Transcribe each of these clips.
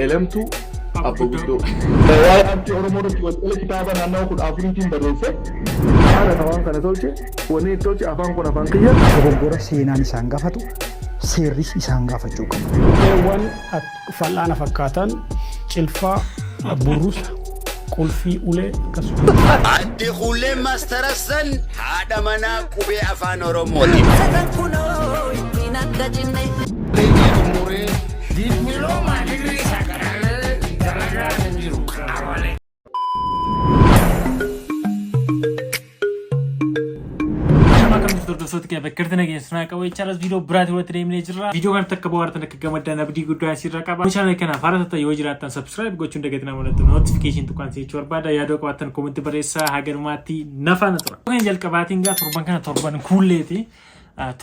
Elemtuu, Abba Guddoo. Waa'ee aartii Oromoo irratti walqala kitaaba naannawa 14tiin barreesse. Haala waan kana tolche, wanni itti tolche afaan kun afaan kiyya. Dogoggora seenaan isaan gaafatu seerris isaan gaafachuu qaba. Qubeewwan fal'aana fakkaatan cilfaa, burrusa, qulfii, ulee akkasuma. Adde Kuullee Master Hassan haadha manaa qubee afaan Oromooti. Nama akkam jirtu hordoftoota keenya bakka jirtan nageenya sinaa qabu jecha viidiyoo biraatiin walitti deemnee jirra. Viidiyoo kanatti akka bohaartan akka gammaddan abdii guddaa asirra qaba. Chaanal kanaaf haala taatan yoo jiraattan subscribe gochuun dagatinaa mul'atu notification tuqaan jechuu barbaada. Yaadoo qabaattan comment barreessaa hagarumaatti nafaana tura. Kan jalqabaatiin gaa torban kana torban kuulleeti.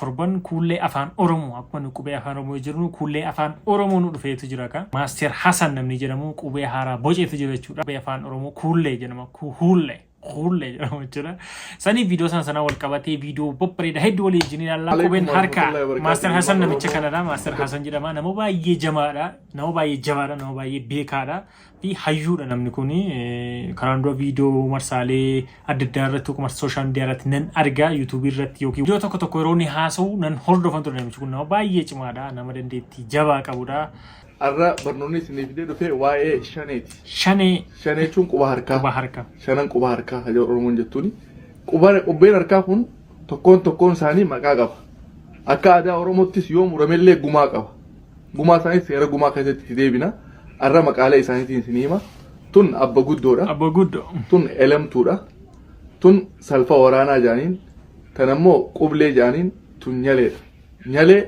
Torban kuullee afaan Oromoo akkuma nu qubee afaan Oromoo jirru kuullee afaan Oromoo nu dhufeetu jira ka. Maaster Hasan namni jedhamu qubee haaraa boceetu jira jechuudha. Qubee afaan Oromoo kuullee jedhama. Kuullee. Kuullee jedhamu jechuudha. Sanii viidiyoo sana sanaa wal qabatee viidiyoo babbareeda hedduu walii wajjin ilaalla. Qubeen harkaa Maaster Hasan namicha kanadha. Maaster Hasan jedhama. Nama baay'ee jamaadha. Nama baay'ee jabaadha. Nama baay'ee beekaadha. Fi hayyuudha namni kun. Karaan dura viidiyoo marsaalee adda addaa irratti yookiin marsaa sooshaal miidiyaa irratti nan argaa yuutuubii irratti yookiin viidiyoo tokko tokko yeroo inni haasa'u nan hordofan ture. Namichi kun nama baay'ee cimaadha. Nama dandeettii jabaa qabudha. Har'a barnoonni isinii fidee dhufe waa'ee shaneeti. Shanee. Shanee jechuun quba harkaa. Quba harkaa. Shanan quba harkaa kan jedhu Oromoon jettuuni. Quba qubbeen harkaa kun tokkoon tokkoon isaanii maqaa qaba. Akka aadaa Oromoottis yoo muramellee gumaa qaba. Gumaa isaanii seera gumaa keessatti itti deebina. Har'a maqaalee isaaniitiin isinii hima. Tun abba guddoodha. Abba guddoo. Tun elemtuudha. Tun salfa waraanaa jaaniin. Tan ammoo qublee jaaniin tun nyaleedha. Nyalee,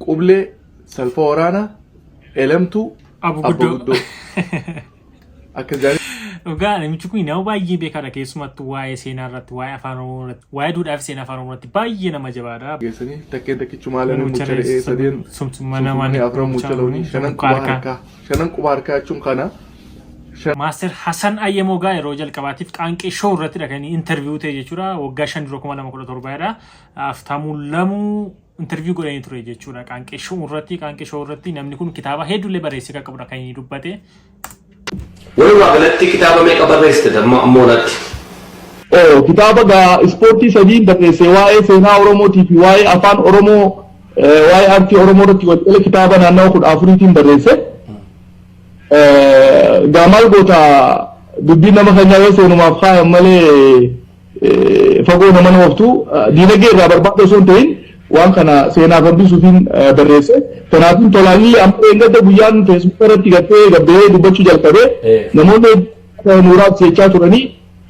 qublee, salfa waraanaa, elemtuu, Abu abba guddoo. guddoo. Akka jaaniin Dhugaa namichi kun nama baay'ee beekaadha keessumattuu waa'ee seenaa irratti, waa'ee afaan Oromoo irratti, waa'ee duudhaa fi seenaa afaan Oromoo irratti baay'ee nama jabaadha. geessanii takkeen takkichumaa lama Mucha mucha re'ee sadeen sumsummaa namaa sumsummaa afran mucha loonii shanan quba harkaa shanan quba harkaa jechuun kana Maaster Hasan Ayyamoo gaa yeroo jalqabaatiif qaanqee show irrattidha kan inni interview ta'e jechuudha. Waggaa 5 dura 2017 dha. Aftaamuu Lamuu interview godhanii ture jechuudha. Qaanqee show irratti qaanqee show irratti namni kun kitaaba hedduullee barreessee akka qabudha kan inni dubbate. Walumaa galatti kitaaba meeqa barreessite amma ammoonatti? Oh, kitaaba gaa ispoortii sadiin barreesse waa'ee seenaa Oromootii fi waa'ee afaan Oromoo waa'ee aartii Oromoo irratti walqala kitaaba naannawa 14tiin barreesse. Gaa maal goota dubbiin nama keenyaa yoo seenumaaf kaayan malee fagoo nama ooftu diinagdee irraa barbaada osoo hin ta'in waan kana seenaaf hambisuufiin barreesse. Kanaafin tolaanillee amma eeggadda guyyaan feesbuuka irratti gartee gabbee dubbachuu jalqabe namoonni nuuraaf jechaa turanii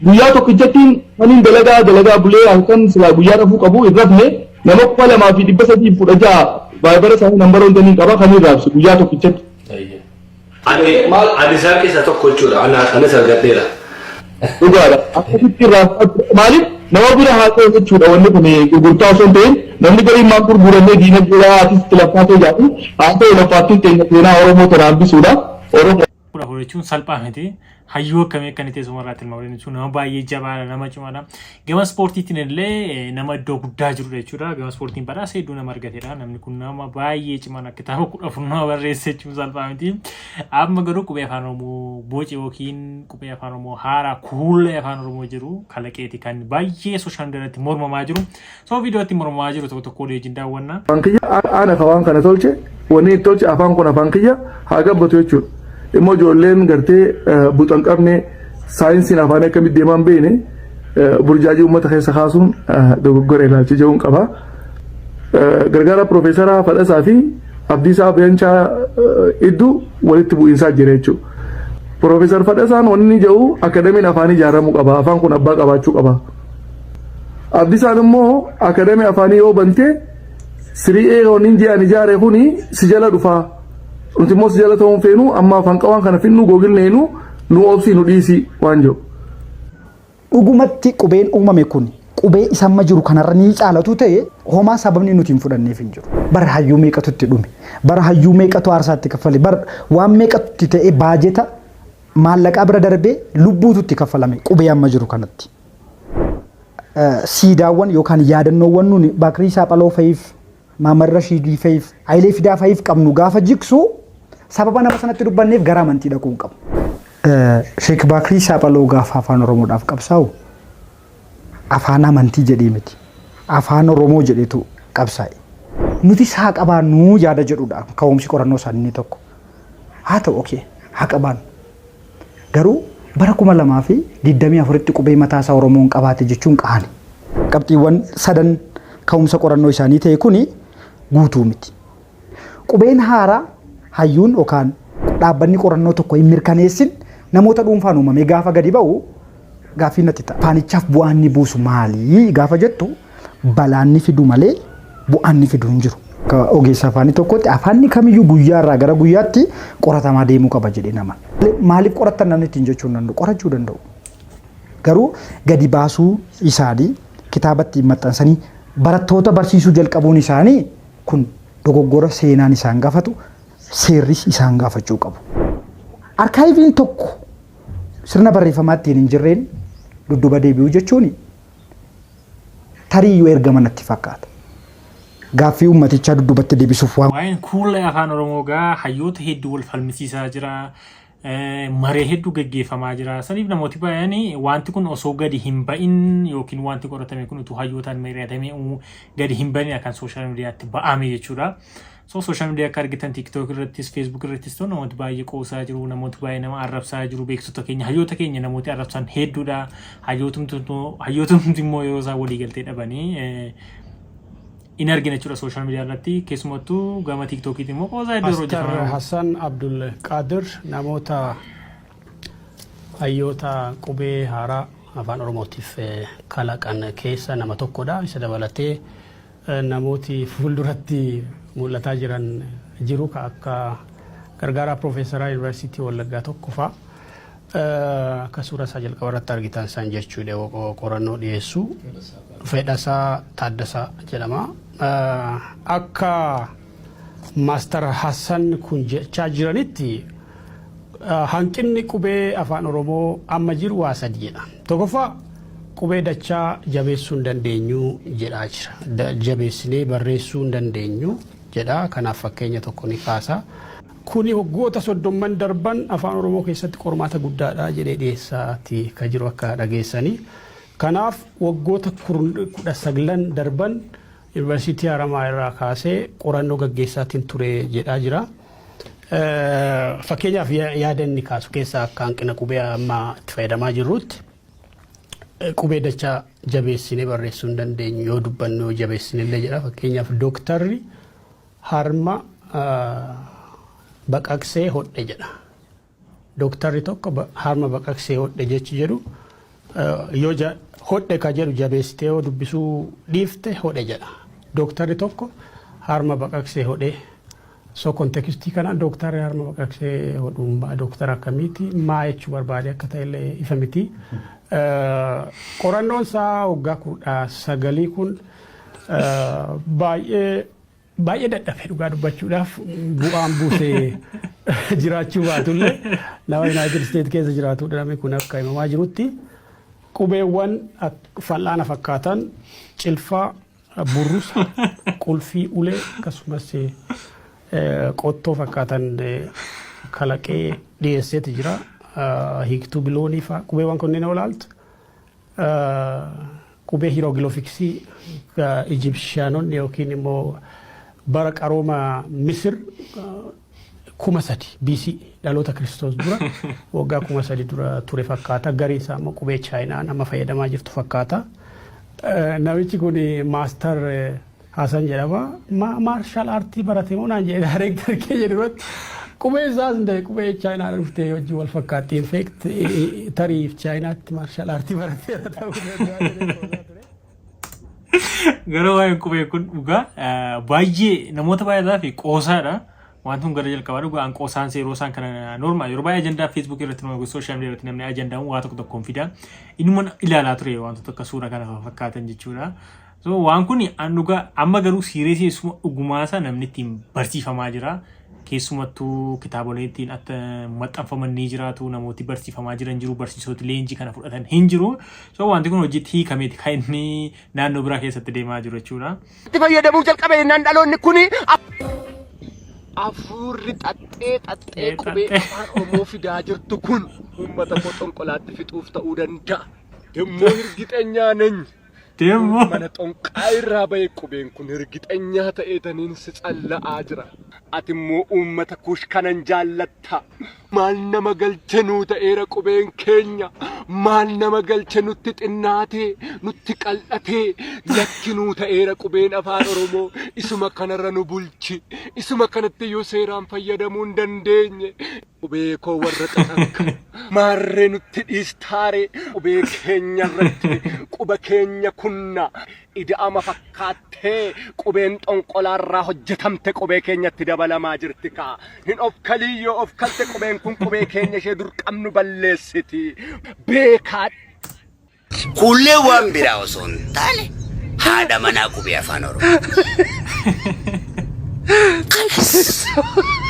guyyaa tokkichattiin kaniin dalagaa dalagaa bulee halkan silaa guyyaa rafuu qabu hin rafne nama 2316 vaayibara isaanii nambara hundaniin qaba kaniin raabse guyyaa tokkichatti. Ani ani isaan keessaa tokko jechuudha. Ana anis argadheera. Dhugaadha. Akkasitti irraa maaliif nama bira haa ta'u jechuudha wanni kun gurgurtaa osoo hin ta'in namni gariin maal gurguramee diinagdee atis itti laffaatee jaatu haa ta'u laffaattiin teenya seenaa Oromoo tana hambisuudha. Oromoo. 14 jechuun salphaa miti. Hayyuu akkamii akka inni teessuma irraa tilmaamuu jechuun nama baay'ee jabaadha, nama cimaadha. Gama ispoortiitiin illee nama iddoo guddaa jirudha jechuudha. Gama ispoortiin badhaasa hedduu nama argatedha. Namni kun nama baay'ee cimaadha. Kitaaba 14 nama barreesse jechuun salphaa miti. Amma garuu qubee afaan Oromoo boce yookiin qubee afaan Oromoo haaraa kuullee afaan Oromoo jiru kalaqeeti kan baay'ee sooshaal miidiyaa irratti mormamaa jiru. So viidiyoo itti mormamaa jiru tokko tokko walii wajjin daawwanna. Afaan kiyya ana ka waan kana tolche wanni itti tolche afaan kun afaan kiyya haa gabbatu jechuudha. Immoo ijoolleen gartee buxa hin qabne saayinsiin afaanii akkamitti deemaa hin beekne burjaajii uummata keessa kaasuun dogoggora ilaalcha jedhuun qaba. Gargaara Piroofeesaraa Fadhasaa fi Abdiisaa Beenchaa iddoo walitti bu'iinsaa jira jechuudha. Piroofeesar Fadhasaan wanni inni jedhu akadamiin afaanii ijaaramuu qaba. Afaan kun abbaa qabaachuu qaba. Abdisaan immoo akadamii afaanii yoo bante sirii ee wanni ji'aan ijaare kuni si jala dhufaa. Nuti immoo si jala ta'uun feenu amma afaan qawaan kana finnu googilneenu nu obsii nu dhiisii waan jedhu. Dhugumatti qubeen uumame kun qubee isa amma jiru kanarra ni caalatu ta'e homaa sababni nuti hin fudhanneef hin jiru. Bara hayyuu meeqatu itti dhume, bara hayyuu meeqatu aarsaa itti kaffale, bara waan meeqatu itti ta'e baajeta maallaqaa bira darbee lubbuutu itti kaffalame qubee amma jiru kanatti. Siidaawwan yookaan yaadannoowwan nuni Bakrii Saaphaloo fa'iif, Maamar Rashiidii fa'iif, Hayilee Fidaa fa'iif qabnu gaafa jigsu Sababa nama sanatti dubbanneef gara amantii dhaquu hin qabu. Sheek Baakrii Saaphaloo gaafa afaan Oromoodhaaf qabsaa'u afaan amantii jedhee miti. Afaan Oromoo jedheetu qabsaa'e. Nutis haa qabaannu yaada jedhudha ka'umsi qorannoo isaanii inni tokko. Haa ta'u okay haa qabaannu. Garuu bara 2024tti qubee mataa isaa Oromoon qabaate jechuun qaani. Qabxiiwwan sadan ka'umsa qorannoo isaanii ta'e kuni guutuu miti. Qubeen haaraa hayyuun yookaan dhaabbanni qorannoo tokko hin mirkaneessin namoota dhuunfaan uumamee gaafa gadi ba'u gaaffii natti ta'a. Afaanichaaf bu'aan inni buusu maali gaafa jettu balaan ni fidu malee bu'aan ni fidu hin jiru. Akka ogeessa afaanii tokkotti afaanni kamiyyuu guyyaa irraa gara guyyaatti qoratamaa deemuu qaba jedhee nama. Maaliif qorattan namni ittiin jechuu hin danda'u? Qorachuu danda'u. Garuu gadi baasuu isaanii kitaabatti maxxansanii barattoota barsiisuu jalqabuun isaanii kun dogoggora seenaan isaan gaafatu seerris isaan gaafachuu qabu. Arkaayiviin tokko sirna barreeffamaa ittiin hin jirreen dudduuba deebi'uu jechuun tarii iyyuu ergama natti fakkaata. Gaaffii uummatichaa dudduubatti deebisuuf waan Waa'een kuulee afaan Oromoo gaa hayyoota hedduu wal falmisiisaa jira. Maree hedduu gaggeeffamaa jira. Saniif namooti baay'een wanti kun osoo gadi hin ba'in yookiin wanti qoratame kun utuu hayyootaan mari'atamee gadi hin ba'in kan social mediatti ba'ame jechuudha. So social media akka argitan TikTok irrattis, Facebook irrattis ta'u namooti baay'ee qoosaa jiru, namooti baay'ee nama arrabsaa jiru, beektota keenya, hayyoota keenya namooti arrabsan hedduudha. Hayyootumti immoo yeroo isaan walii galtee dhabanii in argina jechuudha social media irratti, keessumattuu gama TikTokiitiin immoo qoosaa hedduu yeroo Master hojjetaman. Hassan Abdul Qaadir namoota hayyoota qubee haaraa afaan Oromootiif kalaqan keessa nama tokkodha. Isa dabalatee namooti fuulduratti mul'ataa jiran jiru ka akka gargaaraa piroofeesaraa Yuunivarsiitii Wallaggaa tokko fa'a. Akka suura isaa jalqaba irratti argitan san jechuudha qorannoo dhiyeessu. Fedhasaa Taaddasaa jedhama. Akka Master Hassan kun jechaa jiranitti hanqinni qubee afaan Oromoo amma jiru waa sadiidha. Tokkoffaa, qubee dachaa jabeessuu hin dandeenyu jedhaa jira. Jabeessinee barreessuu hin dandeenyu jedha. Kanaaf fakkeenya tokko ni kaasa. Kuni waggoota 30n darban afaan Oromoo keessatti qormaata guddaadha jedhee dhiyeessaati ka jiru akka dhageessanii. Kanaaf waggoota 19n darban Yuunivarsiitii Haramaa irraa kaasee qorannoo gaggeessaatiin ture jedhaa jira. Fakkeenyaaf, yaada inni kaasu keessaa akka hanqina qubee amma itti fayyadamaa jirrutti qubee dachaa jabeessinee barreessuu hin dandeenyu yoo dubbannu yoo jabeessinellee jedha. Fakkeenyaaf, dooktarri harma baqaqsee hodhe jedha. Dooktarri tokko harma baqaqsee hodhe jechi jedhu yoo hodhe ka jedhu jabeessitee yoo dubbisuu dhiifte hodhe jedha. Dooktarri tokko harma baqaqsee hodhe. So contextii kanaan dooktarri harma baqaqsee hodhuun dooktara akkamiiti, maa jechuu barbaade akka ta'ellee ifa miti. Qorannoon isaa waggaa 19 kun baay'ee baay'ee dadhabe. Dhugaa dubbachuudhaaf, bu'aan buusee jiraachuu baatullee, nama United States keessa jiraatudha namni kun. Akka himamaa jirutti qubeewwan fal'aana fakkaatan, cilfaa, burrusa, qulfii, ulee, akkasumas qottoo fakkaatan kalaqee dhiyeesseeti jira. Hiiktuu biloonii fa'a qubeewwan kunneen yoo ilaaltu qubee hiiroogiloofiksii Ijibshiyaanonni yookiin immoo bara qarooma Misir 3000 BC, dhaloota Kiristoos dura waggaa 3000 dura ture fakkaata. Gariin isaa immoo qubee Chaayinaan amma fayyadamaa jirtu fakkaata. Namichi kun Master Hasan jedhama. Martial artii barate moo naan jedhe director keenya duratti. Qubee isaas hin ta'e qubee Chaayinaa dhuftee wajjin wal fakkaatti. In fact, tarii Chaayinaatti martial artii barateera ta'uu danda'a jedhee qoosaa ture. Garuu waa'een qubee kun dhugaa baay'ee namoota baay'eedhaa fi qoosaadha. Wanti kun gara jalqabaa dhugaa an qoosaan yeroo isaan kana normal yeroo baay'ee ajandaa Facebook irratti nama social media irratti namni ajandaan waa tokko tokkoon fida. Innuma ilaalaa ture wantoota akka suura kana fakkaatan jechuudha. So waan kun an dhugaa amma garuu seriousii dhugumaasaa namni ittiin barsiifamaa jira. Keessumattuu kitaaboleen ittiin akka maxxanfaman ni jiraatu, namooti barsiifamaa jiran jiru, barsiisoti leenjii kana fudhatan hin jiru. So wanti kun hojiitti hiikameeti kan inni naannoo biraa keessatti deemaa jiru jechuudha. Itti fayyadamuu jalqabe jennaan dhaloonni kuni Afuurri xaxxee xaxxee qubee afaan Oromoo fidaa jirtu kun uummata koo xonqolaatti fixuuf ta'uu danda'a. Demmoo hirgixenyaa nany. Deemmoo. Mana xonqaa irraa ba'e qubeen kun hirgixenyaa ta'ee taniin si calla'aa jira. Ati immoo uummata kuush kanan jaallatta. Maal nama galche nuu ta'eera qubeen keenya. Maal nama galche nutti xinnaatee, nutti qal'atee, lakki nuu ta'eera qubeen afaan Oromoo. Isuma kanarra nu bulchi. Isuma kanatti iyyuu seeraan fayyadamuu hin dandeenye. Qubee koo warra qaxakka. Maarree nutti dhiistaaree qubee keenya irratti quba keenya kunna ida'ama fakkaattee qubeen xonqolaarraa hojjetamte qubee keenyatti dabalamaa jirti kaa. Hin of kalii yoo of kalte qubeen kun qubee keenya ishee dur qabnu balleessiti. Beekaa Kuullee waan biraa osoo hin taane haadha manaa qubee afaan Oromoo. Kalas.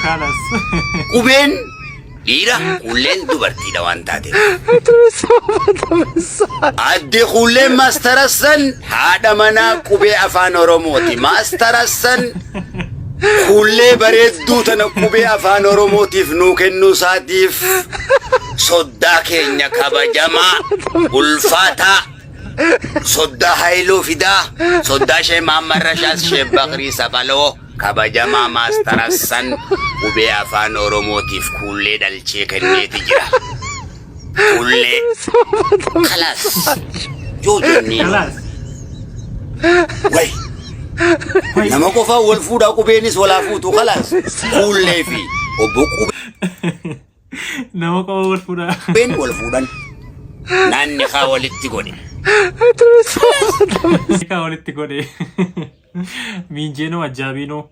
Kalas. Qubeen dhiira kuulleen dubartiidha waan taateef. Adde kuulleen maastarassan haadha manaa qubee afaan Oromooti. Maastarassan kuullee bareedduu tana qubee afaan Oromootiif nuu kennuu isaatiif soddaa keenya kabajamaa ulfaataa soddaa Haayiluu Fidaa soddaa ishee Mahammad Rashaas ishee Bakrii Saphaloo kabajamaa maastarassan qubee afaan Oromootiif kuullee dhalchee kenneeti jira. Kuullee kalaas yoo jennee Kalaas. Way nama qofaa wal fuudhaa qubeenis walaa fuutu kalaas kuullee fi obbo Nama qofa wal fuudhaa. qubeen wal fuudhan naanni kaa walitti godhe. Kaa walitti godhe. Miinjeenoo ajaabiinoo.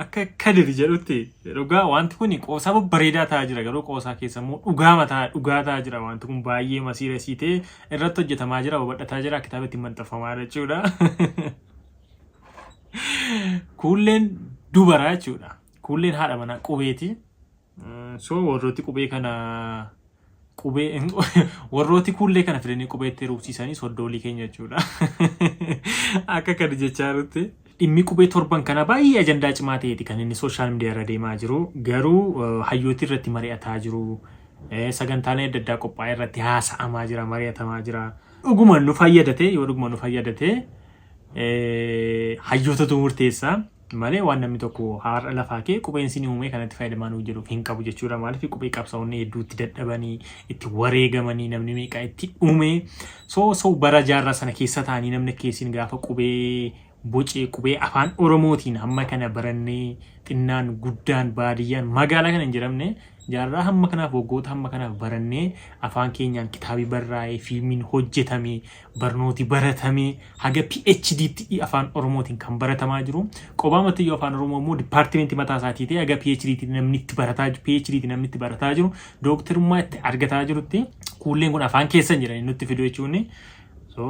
Akka Kadir jedhutti dhugaa wanti kun qoosaa babbareedaa ta'aa jira garuu qoosaa keessa immoo dhugaa mataa dhugaa ta'aa jira wanti kun baay'ee masiira isii ta'e irratti hojjetamaa jira babal'ataa jira kitaaba ittiin maxxanfamaa jira jechuudha. Kuulleen dubara jechuudha. Kuulleen haadha manaa qubeeti. So warrooti qubee kana qubee warrooti kuullee kana fidanii qubeetti heerumsiisanii soddoolii keenya jechuudha. Akka kana jechaa jirutti. Dhimmi qubee torban kana baay'ee ajandaa cimaa ta'eeti kan inni social media irra deemaa jiru. Garuu hayyooti irratti mari'ataa jiru. Sagantaaleen adda addaa qophaa'ee irratti haasa'amaa jira, mari'atamaa jira. Dhuguma nu fayyadate yoo dhuguma nu fayyadate hayyootatu murteessa malee waan namni tokko har'a lafaa kee qubeen isin uumee kanatti fayyadamaa nuuf jedhuuf hin qabu jechuudha. Maaliif qubee qabsaa'onni hedduu itti dadhabanii itti wareegamanii namni meeqa itti dhume so so bara jaarraa sana keessa ta'anii namni keessin gaafa qubee bocee qubee afaan Oromootiin hamma kana barannee xinnaan guddaan baadiyyaan magaalaa kana hin jedhamne jaarraa hamma kanaaf waggoota hamma kanaaf barannee afaan keenyaan kitaabi barraa'ee fiilmiin hojjetame barnooti baratame haga PhDtti afaan Oromootiin kan baratamaa jiru qobaa matiyyuu afaan Oromoo immoo dipaartimentii mataa isaatii ta'e haga PhDtti namni itti barataa jiru PhDtti namni itti barataa jiru dooktarummaa itti argataa jirutti kuulleen kun afaan keessan jedhanii nutti fidu jechuun So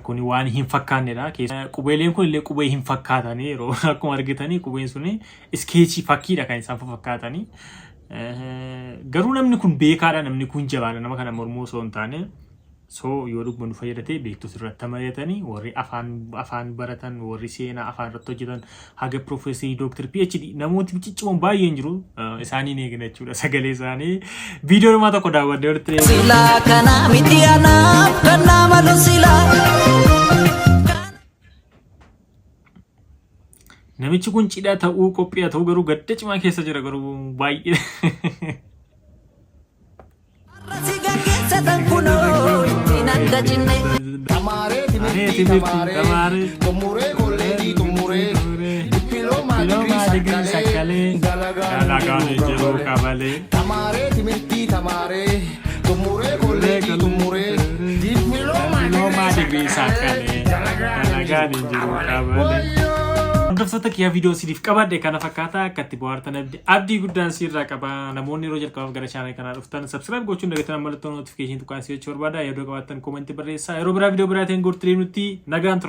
kuni waan hin fakkaannedha. Qubeeleen kun illee qubee hin fakkaatanii yeroo akkuma argitanii qubeen suni iskeechii fakkiidha kan isaan fakkaatanii. Garuu namni kun beekaadha namni kun jabaadha nama kana mormuu osoo hin taane. So yoo dhuguma nu fayyadate beektota irratti mari'atanii warri afaan afaan baratan warri seenaa afaan irratti hojjetan haga piroofeesarii dooktar PhD namooti ciccimoon baay'een jiru isaaniin eegna jechuudha sagalee isaanii viidiyoo dhumaa tokko daawwadhee walitti deebina. Silaa kanaa miti anaaf kan naa malu silaa. Namichi kun cidha ta'uu qophii ta'uu garuu gadda cimaa keessa jira garuu baay'ee. Har'a si gaggeessatan kunoo ittiin adda cinne. Tamaaree timirtii tamaaree xumuree kolleejii xumuree dippiloomaa digirii sakkalee dalagaan jiru qabalee. Tamaaree timirtii tamaaree xumuree kolleejii xumuree dippiloomaa digirii sakkalee dalagaan jiru qabalee. Hordoftoota kiyyaa viidiyoo isiniif qabadhe kana fakkaata akka itti bohaartan abdii guddaan siirraa qaba. Namoonni yeroo jalqabaaf gara chaanal kanaa dhuftan subscribe gochuun dagatan mallattoo notification tuqaan si jechuu barbaada. Yaadoo qabaattan koomentii barreessaa. Yeroo biraa viidiyoo biraatiin gortirii nutti nagaan tura.